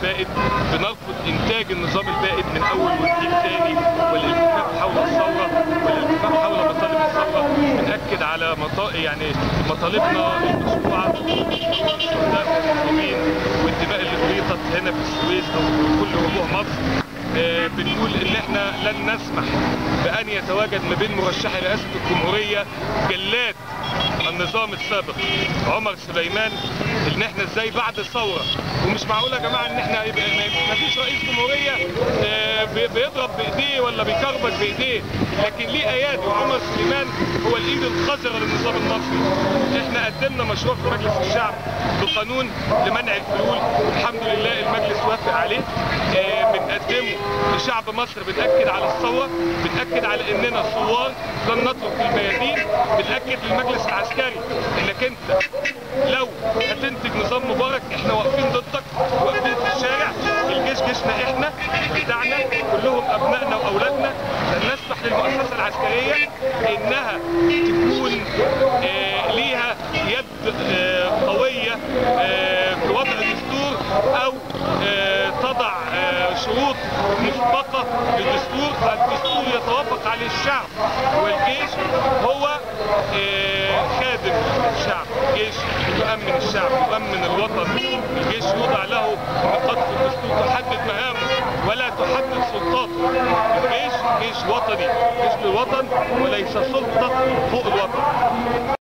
البائد، بنرفض انتاج النظام البائد من اول وجديد تاني، والالتفاف حول الثورة والالتفاف حول مطالب الثورة. بنأكد على يعني مطالبنا المشروعة، الشهداء والمصابين والدماء اللي أريقت هنا في السويس او في كل ربوع مصر. بنقول ان احنا لن نسمح بان يتواجد ما بين مرشحي رئاسة الجمهورية جلاد النظام السابق عمر سليمان. ان احنا ازاي بعد الثورة، ومش معقول يا جماعة ان احنا يبقى ما فيش رئيس جمهورية بيضرب بايديه ولا بيكربج بايديه، لكن ليه ايادي، وعمر سليمان هو الايد القذرة للنظام المصري. احنا قدمنا مشروع في مجلس الشعب بقانون لمنع الفلول، والحمد لله المجلس وافق عليه. بنقدمه لشعب مصر، بنأكد على الثورة، بنأكد على اننا ثوار لن نترك الميادين، بنأكد للمجلس العسكري انك انت لو هتنتج نظام مبارك احنا واقفين ضدك، واقفين في الشارع. الجيش جيشنا احنا، بتاعنا، كلهم ابنائنا واولادنا. لن نسمح للمؤسسه العسكرية انها تكون ليها يد قوية في وضع دستور او تضع شروط مسبقة للدستور. الدستور يتوافق عليه الشعب، والجيش هو خادم الشعب. الجيش يؤمن الشعب، يؤمن الوطن. الجيش يوضع له نقاط في الدستور تحدد مهامه ولا تحدد سلطاته. الجيش جيش وطني، جيش للوطن وليس سلطة فوق الوطن.